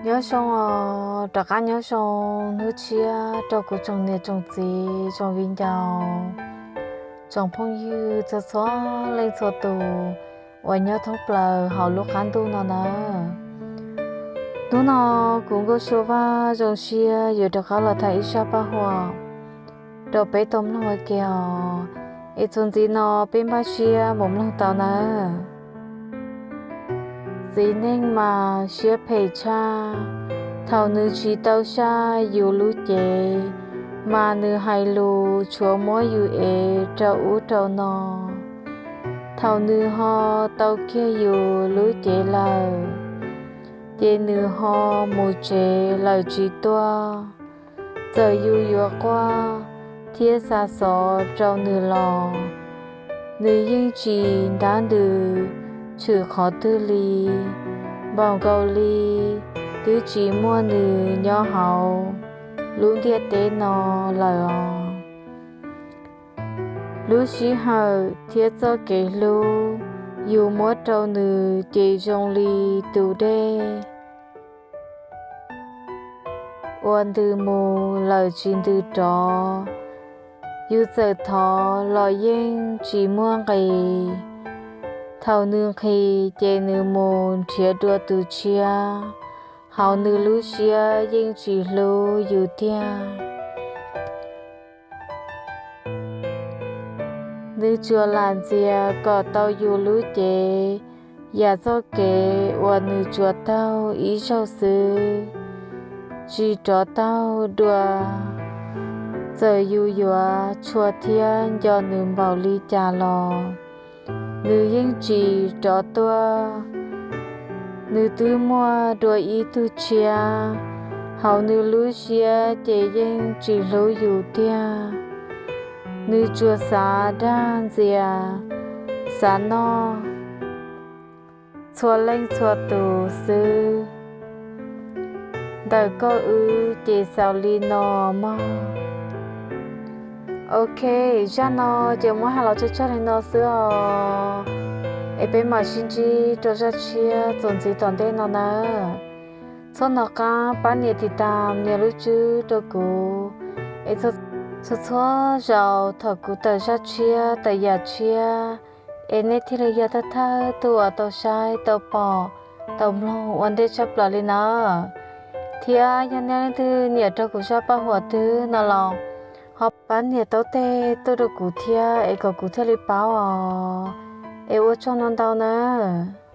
Nyob zoo os, rov qab nyob zoo hnub tshiab rau kuv tsoom niam tsoom txiv, tsoom viv ncaus, tsoom phooj ywg txhua txhua leej txhua tus uas nyob thoob plaws hauv lub qab ntuj no nawb. Hnub no kuv Nkauj Sua Vaj zoo siab yuav rov qab los tham ib zaj paj huam rau peb tau mloog ua ke os. Es txuas ntxiv no peb npaj siab mus mloog tau nawb. Txiv neej mas siab phem tshaj, thaum nws tsis tau saj yus lub cev, mas nws hais lus tshuav muab yus ev rau ub rau no. Thaum nws ho tau kiag yus lub cev lawm, ces nws ho mus tsev lawm tsis tuaj. Txawm yus yuav quaj thiab xa xov rau nws los, nws yeej tsis ntab ntws tshwm qhov twg li. Npaum nkaus li twb tsis muaj nws nyob hauv lub ntiaj teb no lawm os. Lub sij hawm thiab txoj kev hlub yus muab rau nws ces zoo li tus dej uas ntws mus lawm tsis ntws rov. Yus txawm thov los yeej tsis muaj nqis. Thaum nws nqhis ces nws mus nrhiav dua tus tshiab, hauv nws lub siab yeej tsis hlub yus tiag. Nws tsuas lam ntxias kom tau yus lub cev yam txoj kev uas nws tsuas taug ib zaug xwb, tsis rov taug dua. Txawm yus yuav tshua thiab nco nws npaum li cas los nws yeej tsis rov tuaj. Nws twb muaj dua ib tug tshiab, hauv nws lub siab ces yeej tsis hlub yus tiag. Nws tsuas xav dag ntxias, xav noj txhua leej txhua tus xwb. Ntawm koj wb ces xaus li no mog. Ok, zaj no ces muab hais los tso tseg li no xwb os. Es peb mam sib ntsib rau zaj tshiab txuas ntxiv tom ntej no nawb. Txhob hnov qab pab nias tiv tas nias lub tswb rau kuv, es txhua txhua zaus thaum kuv tawm zaj tshiab tawm yam tshiab, es nej thiaj li yog thawj thawj tug uas tau saib tau pom tau mloog ua ntej tshaj plaws li nawb. Thiab yog nej leej twg nyiam rau kuv zaj paj huam twg no los ho pab nias taub teg tuaj rau kuv thiab es kom kuv thiaj li paub os. Es ua tsaug ntau ntau nawb.